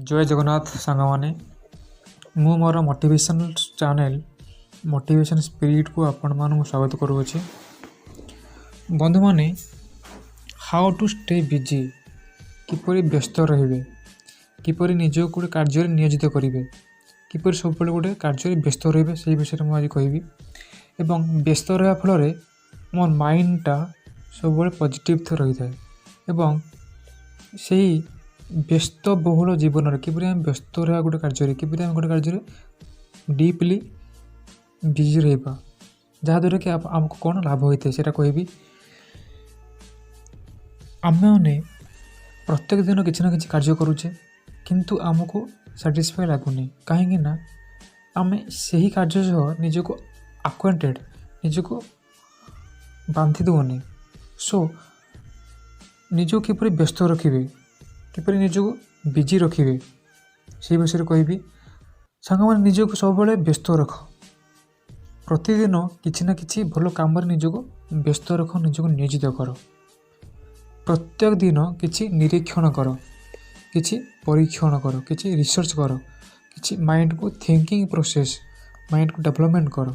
ଜୟ ଜଗନ୍ନାଥ ସାଙ୍ଗମାନେ। ମୁଁ ମୋର ମୋଟିଭେସନ୍ ଚ୍ୟାନେଲ୍ ମୋଟିଭେସନ୍ ସ୍ପିରିଟ୍କୁ ଆପଣମାନଙ୍କୁ ସ୍ୱାଗତ କରୁଅଛି। ବନ୍ଧୁମାନେ, how to stay busy, କିପରି ବ୍ୟସ୍ତ ରହିବେ, କିପରି ନିଜକୁ ଗୋଟେ କାର୍ଯ୍ୟରେ ନିୟୋଜିତ କରିବେ, କିପରି ସବୁବେଳେ ଗୋଟେ କାର୍ଯ୍ୟରେ ବ୍ୟସ୍ତ ରହିବେ, ସେଇ ବିଷୟରେ ମୁଁ ଆଜି କହିବି। ଏବଂ ବ୍ୟସ୍ତ ରହିବା ଫଳରେ ମୋ ମାଇଣ୍ଡଟା ସବୁବେଳେ ପଜିଟିଭ୍ ରହିଥାଏ। ଏବଂ ସେଇ ବ୍ୟସ୍ତ ବହୁଳ ଜୀବନରେ କିପରି ଆମେ ବ୍ୟସ୍ତ ରହିବା ଗୋଟେ କାର୍ଯ୍ୟରେ, କିପରି ଆମେ ଗୋଟେ କାର୍ଯ୍ୟରେ ଡିପ୍ଲି ବିଜି ରହିବା, ଯାହାଦ୍ୱାରା କି ଆମକୁ କ'ଣ ଲାଭ ହୋଇଥାଏ, ସେଇଟା କହିବି। ଆମେମାନେ ପ୍ରତ୍ୟେକ ଦିନ କିଛି ନା କିଛି କାର୍ଯ୍ୟ କରୁଛେ, କିନ୍ତୁ ଆମକୁ ସାଟିସ୍ଫାଏ ଲାଗୁନି। କାହିଁକି ନା ଆମେ ସେହି କାର୍ଯ୍ୟ ସହ ନିଜକୁ ଆକ୍ୱେଣ୍ଟେଡ଼, ନିଜକୁ ବାନ୍ଧି ଦେଉନି। ସୋ ନିଜକୁ କିପରି ବ୍ୟସ୍ତ ରଖିବେ, କିପରି ନିଜକୁ ବିଜି ରଖିବେ, ସେଇ ବିଷୟରେ କହିବି। ସାଙ୍ଗମାନେ, ନିଜକୁ ସବୁବେଳେ ବ୍ୟସ୍ତ ରଖ। ପ୍ରତିଦିନ କିଛି ନା କିଛି ଭଲ କାମରେ ନିଜକୁ ବ୍ୟସ୍ତ ରଖ, ନିଜକୁ ନିୟୋଜିତ କର। ପ୍ରତ୍ୟେକ ଦିନ କିଛି ନିରୀକ୍ଷଣ କର, କିଛି ପରୀକ୍ଷଣ କର, କିଛି ରିସର୍ଚ୍ଚ କର, କିଛି ମାଇଣ୍ଡକୁ ଥିଙ୍କିଂ ପ୍ରୋସେସ୍, ମାଇଣ୍ଡକୁ ଡେଭଲପମେଣ୍ଟ କର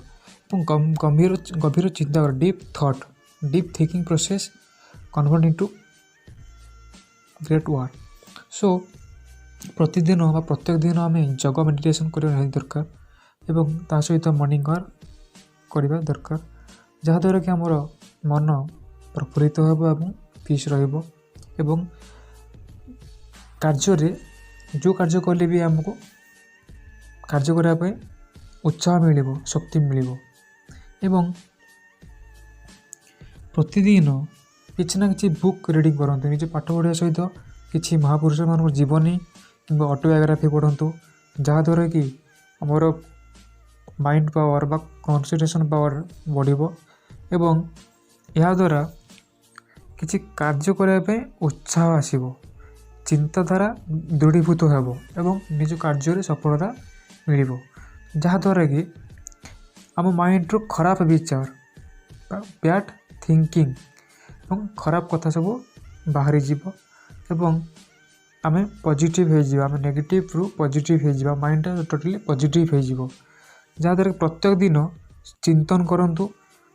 ଏବଂ ଗମ୍ଭୀର ଗଭୀର ଚିନ୍ତା କର। Deep thought, deep thinking process convert into great work. So ପ୍ରତିଦିନ ବା ପ୍ରତ୍ୟେକ ଦିନ ଆମେ ଯୋଗ, ମେଡ଼ିଟେସନ୍ କରିବା ନିହାତି ଦରକାର ଏବଂ ତା ସହିତ ମର୍ଣ୍ଣିଂ ୱାକ୍ କରିବା ଦରକାର, ଯାହାଦ୍ୱାରା କି ଆମର ମନ ପ୍ରଫୁଲ୍ଲିତ ହେବ ଏବଂ ପିସ୍ ରହିବ ଏବଂ କାର୍ଯ୍ୟରେ ଯେଉଁ କାର୍ଯ୍ୟ କଲେ ବି ଆମକୁ କାର୍ଯ୍ୟ କରିବା ପାଇଁ ଉତ୍ସାହ ମିଳିବ, ଶକ୍ତି ମିଳିବ। ଏବଂ ପ୍ରତିଦିନ କିଛି ନା କିଛି ବୁକ୍ ରିଡ଼ିଂ କରନ୍ତୁ। ନିଜ ପାଠ ପଢ଼ିବା ସହିତ କିଛି ମହାପୁରୁଷମାନଙ୍କ ଜୀବନୀ କିମ୍ବା ଅଟୋବାୟୋଗ୍ରାଫି ପଢ଼ନ୍ତୁ, ଯାହାଦ୍ୱାରା କି ଆମର ମାଇଣ୍ଡ ପାୱାର ବା କନସେନ୍ଟ୍ରେସନ୍ ପାୱାର ବଢ଼ିବ ଏବଂ ଏହାଦ୍ୱାରା କିଛି କାର୍ଯ୍ୟ କରିବା ପାଇଁ ଉତ୍ସାହ ଆସିବ, ଚିନ୍ତାଧାରା ଦୃଢ଼ୀଭୂତ ହେବ ଏବଂ ନିଜ କାର୍ଯ୍ୟରେ ସଫଳତା ମିଳିବ, ଯାହାଦ୍ୱାରା କି ଆମ ମାଇଣ୍ଡରୁ ଖରାପ ବିଚାର ବା ବ୍ୟାଡ଼୍ ଥିଙ୍କିଂ ଏବଂ ଖରାପ କଥା ସବୁ ବାହାରିଯିବ ଏବଂ ଆମେ ପଜିଟିଭ୍ ହେଇଯିବା। ଆମେ ନେଗେଟିଭ୍ରୁ ପଜିଟିଭ୍ ହେଇଯିବା, ମାଇଣ୍ଡଟା ଟୋଟାଲି ପଜିଟିଭ୍ ହେଇଯିବ। ଯାହାଦ୍ୱାରା କି ପ୍ରତ୍ୟେକ ଦିନ ଚିନ୍ତନ କରନ୍ତୁ,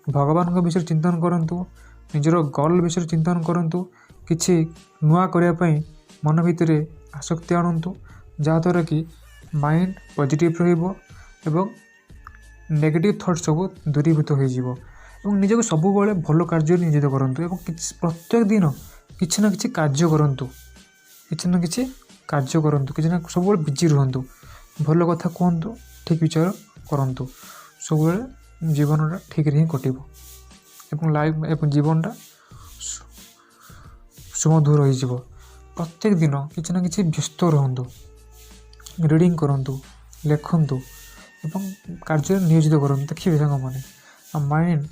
ଭଗବାନଙ୍କ ବିଷୟରେ ଚିନ୍ତନ କରନ୍ତୁ, ନିଜର ଗୋଲ୍ ବିଷୟରେ ଚିନ୍ତନ କରନ୍ତୁ, କିଛି ନୂଆ କରିବା ପାଇଁ ମନ ଭିତରେ ଆସକ୍ତି ଆଣନ୍ତୁ, ଯାହାଦ୍ୱାରା କି ମାଇଣ୍ଡ ପଜିଟିଭ୍ ରହିବ ଏବଂ ନେଗେଟିଭ୍ ଥଟ୍ ସବୁ ଦୂରୀଭୂତ ହୋଇଯିବ। ଏବଂ ନିଜକୁ ସବୁବେଳେ ଭଲ କାର୍ଯ୍ୟରେ ନିୟୋଜିତ କରନ୍ତୁ ଏବଂ କିଛି ପ୍ରତ୍ୟେକ ଦିନ କିଛି ନା କିଛି କାର୍ଯ୍ୟ କରନ୍ତୁ, କିଛି ନା କିଛି କାର୍ଯ୍ୟ କରନ୍ତୁ, କିଛି ନା ସବୁବେଳେ ବିଜି ରୁହନ୍ତୁ, ଭଲ କଥା କୁହନ୍ତୁ, ଠିକ୍ ବିଚାର କରନ୍ତୁ। ସବୁବେଳେ ଜୀବନଟା ଠିକ୍ରେ ହିଁ କଟିବ ଏବଂ ଲାଇଫ୍ ଏବଂ ଜୀବନଟା ସୁମଧୁର ହୋଇଯିବ। ପ୍ରତ୍ୟେକ ଦିନ କିଛି ନା କିଛି ବ୍ୟସ୍ତ ରୁହନ୍ତୁ, ରିଡ଼ିଂ କରନ୍ତୁ, ଲେଖନ୍ତୁ ଏବଂ କାର୍ଯ୍ୟରେ ନିୟୋଜିତ କରନ୍ତୁ। ଦେଖିବେ ସାଙ୍ଗମାନେ, ଆଉ ମାଇଣ୍ଡ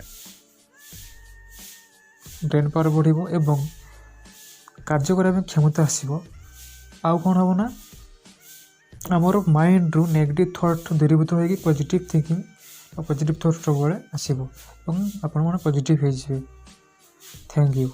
ବ୍ରେନ୍ ପାୱାର ବଢ଼ିବ ଏବଂ କାର୍ଯ୍ୟ କରିବା ପାଇଁ କ୍ଷମତା ଆସିବ। ଆଉ କ'ଣ ହେବ ନା ଆମର ମାଇଣ୍ଡରୁ ନେଗେଟିଭ୍ ଥଟ୍ ଦୂରୀଭୂତ ହୋଇକି ପଜିଟିଭ୍ ଥିଙ୍କିଂ ବା ପଜିଟିଭ୍ ଥଟ୍ ସବୁବେଳେ ଆସିବ ଏବଂ ଆପଣମାନେ ପଜିଟିଭ୍ ହେଇଯିବେ। Thank you.